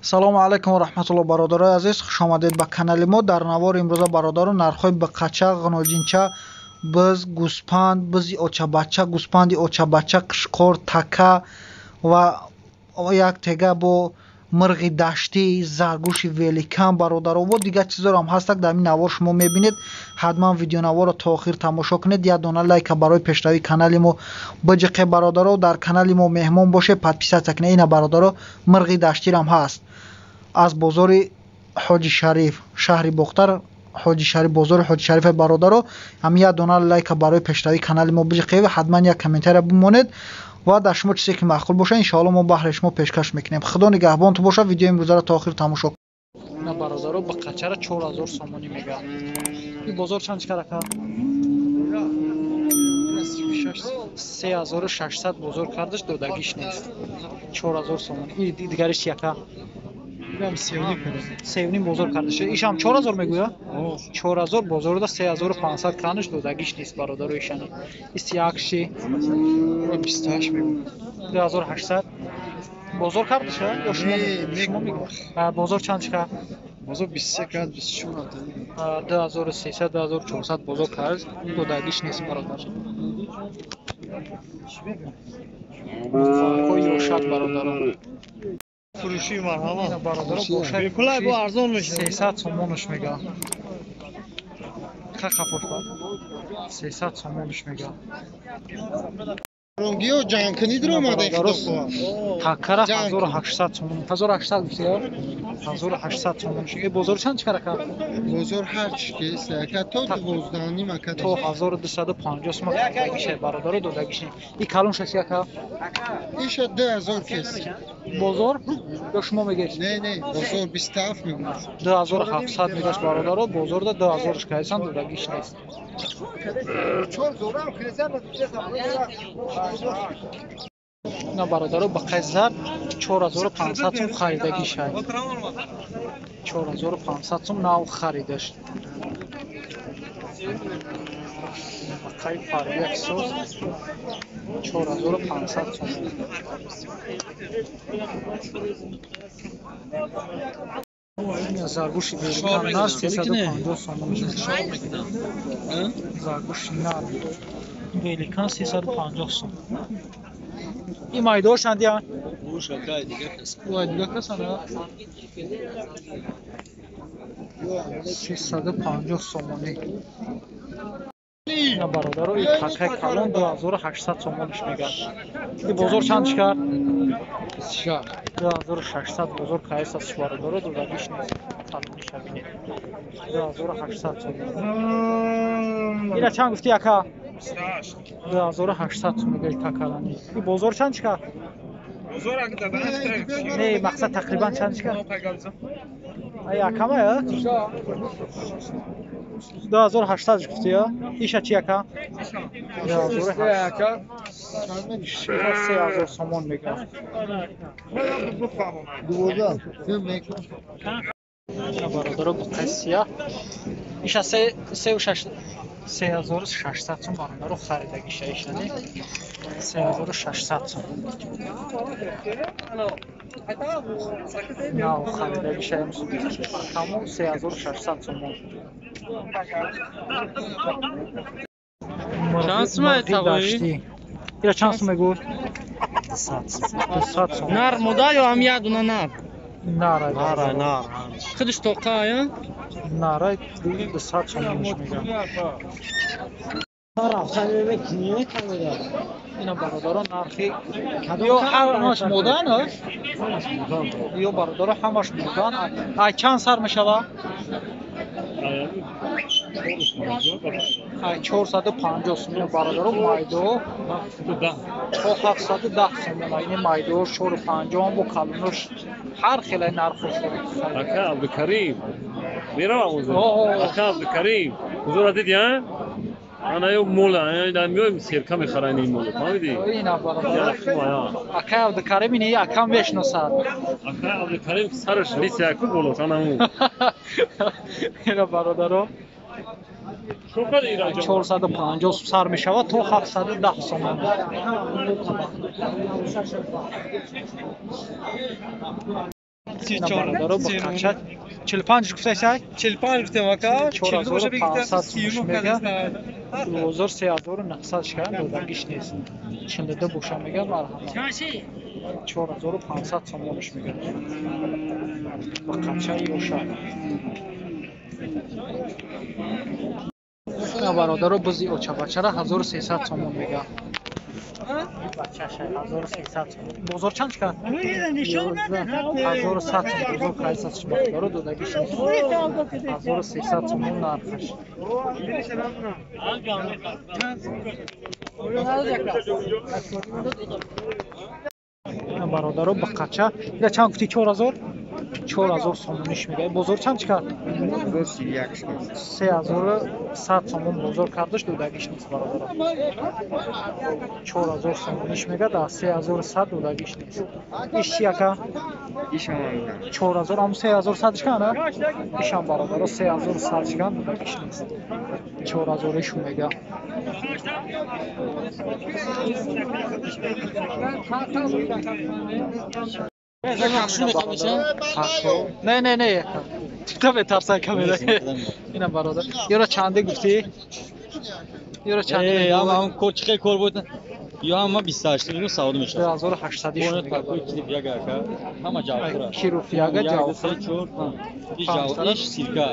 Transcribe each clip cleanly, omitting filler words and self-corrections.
Салому алайкум ва раҳматуллоҳ, бародарои азиз, хуш омадед ба канали мо. Дар навори имрӯза, бародарон, нархҳои биқача, ғуноҷинча, биз, гӯспанд, бизи очабача, гӯспанди очабача, қишқор, така ва як тега бо мирғи даштӣ, заргӯши великан, бародаро, ва дигар чизоро ҳам ҳастак дар ин навор шумо мебинед. Ҳатман видеонаворро то охир тамошо кунед. Як дона лайка барои пешравии канали мо биҷиқе, бародаро. Дар канали мо меҳмон бошед, подписаться кунед. Ина, бародаро, мирғи даштирам ҳаст аз бозори Ҳоҷи Шариф, шаҳри Бохтар, Ҳоҷи Шариф, бозори Ҳоҷи Шариф. Бародаро, ҳам як дона лайка барои пешравии канали мо биҷиқе ва ҳатман як комментария бимонед ва дар шумо чизе ки маъқул боша, иншоалло мо баҳри шумо пешкаш мекунем. Худо нигаҳбонтон бошад. Видеои имрӯзаро то охир тамошо. На, бародаро, ба қачара 4000 сомонӣ мегӯяд. Ин бозор чанд чикар, ака? 3600 бозор кардаш, додагиш нест. 4000 сомонӣ. И дигариш яка? Севним бозор кардаш. Ишам 4000 мегӯя? 4000 бозорда 3500 кардаш, додагиш нест, бародаро, ишани. Исти якши? 28 мегӯям. 2800 бозор кардаш, ё шумо мегӯед? Бозор чанд чика? Бозор 23 кард, 24. 2300, 2400 бозор кард, додагиш нест, бародар. Ҳои ёшак, бародарон. Фурӯши, марҳамат. Бародаро, бошад. Бепулай бо арзон мешавад. 300 сомонаш мегӯяд. Ха, қафош 300 сомонаш мегӯяд. Ронгиё ҷангкунӣ дуромада. Такара 1800 сомон. 1800 гуфти, 1800 сомон. Э, бозор чанд чикар, ака? Бозор ҳар чи ки аст, ака, то 12,5, ака. То 1250 сомон додагише, бародаро, додагиш. И калон шаси, ака? Иша 2000 кес. Бозор ё шумо мегӯед? Не, не, бозор 27 мегӯяд. 2700 мегӯяд, бародаро, бозорда 2000 кайсан, додагиш нест. На, бародаро, ба қайзар 4500 сум харидагишай. 4500 сум нав харидаш. Бақай фарбияк соз 4500 сум. Заргӯши великан нар 350 сомон. Заргӯши нар великан 350 сом. Ин майдош чандия? Дига касан 350 сомонӣ. На, бародаро, ин такаи калон 2800 сомониш мегӯяд. Ин бозор чанд чикар? 2600 бозор каест, бародаро, додагиш нест. Калониша бинед. 2800 сомон. Ина чанд гуфти, ака? 2800 сом мегӯяд такалани. Ин бозор чанд чикар? Не, мақсад тақрибан чанд чикар? Ай, акамая? 2800 гуфти, я? Иша чи, ака? 3000 сомон мегӯяд. Бародаро, буқаи сияҳ иша сеу шаш 3600 сом, бародаро, харидагиша ишани 3600 сом. Нав харидагиша тамом 3600 сомон. Чанд сум тағои? Ира чанд сум мегӯ? 200 сом. Нар мода ё ҳам як дуна нар? Нара. Нара, нар. Худиш тоқа, я? Нара 200 сомониш мегӯям. Ина, бародаро, нархи ё ҳамаш модан, ё, бародаро, ҳамаш модан. Ай чанд сар мешава? Ай 450 сом, бародаро, майдо то 710 сомон. Ини майдо 450 бо калонош ҳар хелай нархош. Ака Абдукарим, меравам узур. Ака Абдукарим, узура диди, а? Ана ё мола, ана меоем, серка мехарани ин мола, фаҳмидӣ? Ина, бародар. Ака Абдукарим, ини акам мешиносад. Ака Абдукарим сараш лиси яку болос, ана ӯ. Ина, бародаро, 450 сар мешавад то 710 сомон. 34 бақача 45 гуфтаи 45 гуфтем ака 4500 сомон мега бозор 3900 шикан додагиш нест 42 боша мега марҳамат 4500 сомонаш мега бақача ёша бародаро бузи очабачара 1300 сомон мега бачаша 1300 сомон бозор чанд шикан 1100 сомон бозор кайсас бародаро додагиш нест 1300 сомон нархаш бародаро бақача ира чанд гуфти 4000 4000 сомониш мега бозор чанд чикар 3100 сомон бозор кардаш додагиш нест бародаро 4000 сомониш мега да 3100 додагиш нест иш чи ака 4000 ам 3100 шикан а ишам бародаро 3100 шикан додагиш нест 4000 ишу мега Не, не, не. Та бетарса камера. Ина бародар. Ёра чанде гуфтӣ? Ёра чанде? Ам кор чӣ кор буд? Ё ҳама 28 миллион савдо мешавад. 2800 иш. Кило ака. Ҳама ҷавхура. Кило ҷавхура. 4 5. Иш ҷавхура, иш сирка.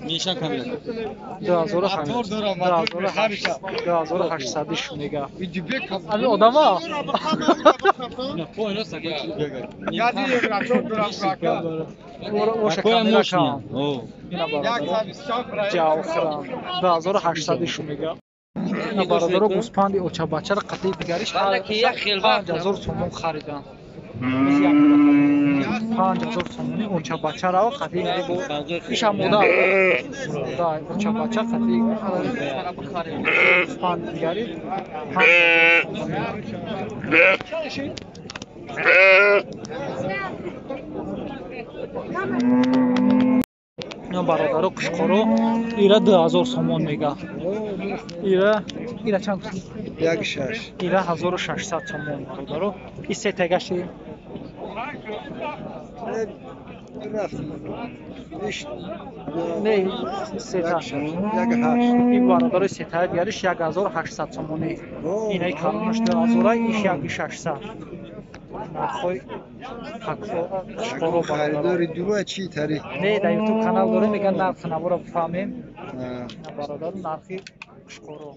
Мешан камера. 2800 иш мега. Ами одама? Поино сака кило яга. Оша камера кам. Ина бародар. Ҷавхура. 2800 иш мега. Бародаро гӯспанди очабачаро қатъи дигариш 5000 сомон хариданд. 5000 сомони очабачаро қатъи иша мода очабача қатъи гӯспанди дигари 5000 сомони. Бародаро қушқоро ира 2000 сомон мега. Ира чанд гуфтӣ? 16. Ира 1600 сомон бародаро. И се тегаши? Не, сета. 18. Ин бародаро сетаи дигариш 1800 сомони. Инаи калонаш 2000, иш 1600. Нархҳои қушқоро харидори дура чӣ тари? Не, дар ютуб канал дорем, меган нархи наворо бифаҳмем. Бародаро нархи қушқоро.